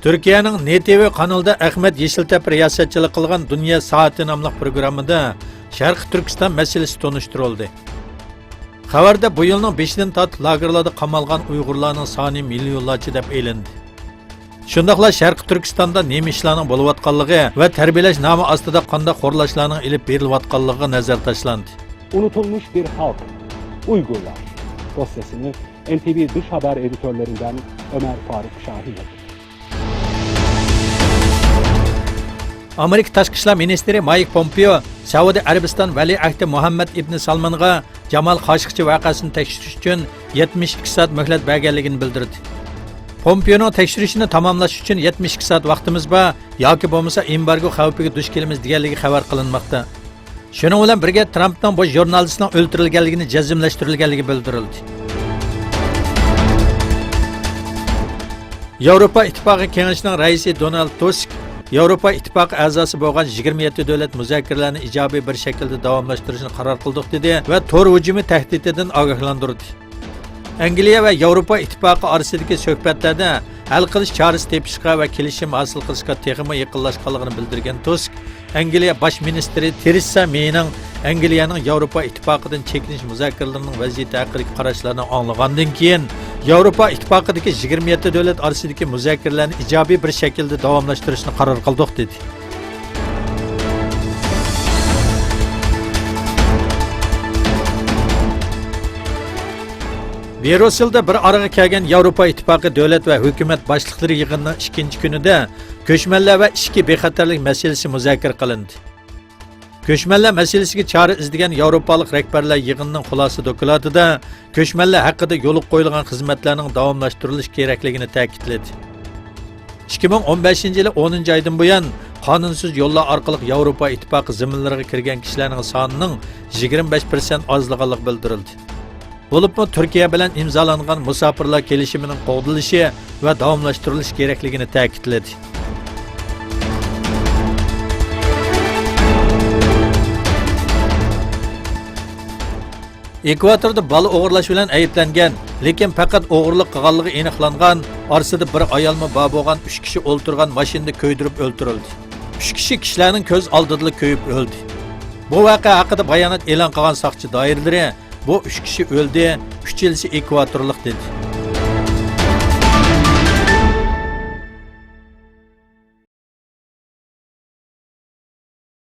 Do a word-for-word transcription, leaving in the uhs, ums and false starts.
تۈركىيەنىڭ نې تې ۋې قانىلىدا ئەخمەت يېشىلتەپ رىياسەتچىلىك قىلغان دۇنيا سائىتى ناملىق پروگراممىدا شەرقىي تۈركىستان مەسىلىسى تونۇشتۇرۇلدى. خەۋەردە بۇ يىلنىڭ بېشىدىن تارتىپ لاگېرلاردا قامالغان ئۇيغۇرلارنىڭ سانى مىليونلارچە دەپ ئېلىندى. شۇنداقلا شەرقىي تۈركىستاندا نېمە ئىشلارنىڭ بولۇۋاتقانلىقى ۋە تەربىيەلەش نامى ئاستىدا قانداق خورلاشلارنىڭ ئېلىپ بېرىلىۋاتقانلىقىغا نەزەر تاشلاندى. Unutulmuş bir halk, Uygurlar dosyasını N T V dış haber editörlerinden Ömer Faruk Şahin hazırladı. ئامېرىكا تاشقى ئىشلار مىنىستىرى مايك پومپېئو سەئۇدى ئەرەبىستان ۋەلىئەھدى مۇھەممەد ئىبنى سالمانغا جامال خاشىقچى ۋەقەسىنى تەكشۈرۈش ئۈچۈن يەتمىش ئىككى سائەت مۆھلەت بەرگەنلىكىنى بىلدۈردى. پومپېئونىڭ تەكشۈرۈشنى تاماملاش ئۈچۈن يەتمىش ئىككى سائەت ۋاقتىمىز بار ياكى بولمىسا ئېمبارگو خەۋپىگە دۇچ كېلىمىز دېگەنلىكى خەۋەر قىلىنماقتا. شۇنىڭ بىلەن بىرگە، ترامپنىڭ بۇ ژۇرنالىستنىڭ ئۆلتۈرۈلگەنلىكىنى جەزملەشتۈرۈلگەنلىكى بىلدۈرۈلدى. ياۋروپا ئىتتىپاقى كېڭىشىنىڭ رەئىسى دونالد تۇسك ياۋروپا ئىتتىپاقى ئەزاسى بولغان يىگىرمە يەتتە دۆلەت مۇزاكىرىلەرنى ئىجابىي بىر شەكىلدە داۋاملاشتۇرۇشنى قارار قىلدۇق، دېدى ۋە تور ھۇجۇمى تەھدىتىدىن ئاگاھلاندۇردى. ئەنگلىيە ۋە ياۋروپا ئىتتىپاقى ئارىسىدىكى سۆھبەتلەردە ھەل قىلىش چارىسى تېپىشقا ۋە كېلىشىم ھاسىل قىلىشقا تېخىمۇ يېقىنلاشقانلىقىنى بىلدۈرگەن تۇسك، ئەنگلىيە باش مىنىستىرى تېرېسا مېينىڭ ئەنگلىيەنىڭ ياۋروپا ئىتتىپاقىدىن چېكىنىش مۇزاكىرىلىرىنىڭ ۋەزىيىتى ھەققىدىكى قاراشلارنى ئاڭلىغاندىن كېيىن، ياۋروپا ئىتتىپاقىدىكى يىگىرمە يەتتە دۆلەت ئارىسىدىكى مۇزاكىرىلەرنى ئىجابىي بىر شەكىلدە داۋاملاشتۇرۇشنى قارار قىلدۇق، دېدى. بريۇسسېلدا بىر ئارىغا كەلگەن ياۋروپا ئىتتىپاقى دۆلەت ۋە ھۆكۈمەت باشلىقلىرى يىغىنىنىڭ ئىككىنچى كۈنىدە كۆچمەنلەر ۋە ئىچكى بىخەتەرلىك مەسىلىسى مۇزاكىرە قىلىندى. كۆچمەنلەر مەسىلىسىگە چارە ئىزدىگەن ياۋروپالىق رەھبەرلەر يىغىنىنىڭ خۇلاسە دوكلاتىدا كۆچمەنلەر ھەققىدە يولغا قويۇلغان خىزمەتلەرنىڭ داۋاملاشتۇرۇلۇشى كېرەكلىكىنى تەكىتلىدى. ئىككى مىڭ ئون بەشىنچى يىلى ئونىنچى ئايدىن بۇيان، قانۇنسىز يوللار ئارقىلىق ياۋروپا ئىتتىپاقى زېمىنلىرىغا كىرگەن كىشىلەرنىڭ سانىنىڭ يىگىرمە بەش پىرسەنت ئازلىغانلىقى بىلدۈرۈلدى. بولۇپمۇ تۈركىيە بىلەن ئىمزالانغان مۇساپىرلار كېلىشىمىنىڭ قوغدىلىشى ۋە داۋاملاشتۇرۇلۇشى كېرەكلىكىنى تەكىتلىدى. ئېكۋاتوردا بالا ئوغرىلاش بىلەن ئەيىبلەنگەن، لېكىن پەقەت ئوغرىلىق قىلغانلىقى ئېنىقلانغان، ئارىسىدا بىر ئايالمۇ بار بولغان ئۈچ كىشى ئولتۇرغان ماشىنىدا كۆيدۈرۈپ ئۆلتۈرۈلدى. ئۈچ كىشى كىشىلەرنىڭ كۆز ئالدىدىلا كۆيۈپ ئۆلدى. بۇ ۋەقە ھەققىدە بايانات ئېلان قىلغان ساقچى دائىرىلىرى، بۇ ئۈچ كىشى ئۆلدى، ئۈچىلىسى ئېكۋاتورلۇق، دېدى.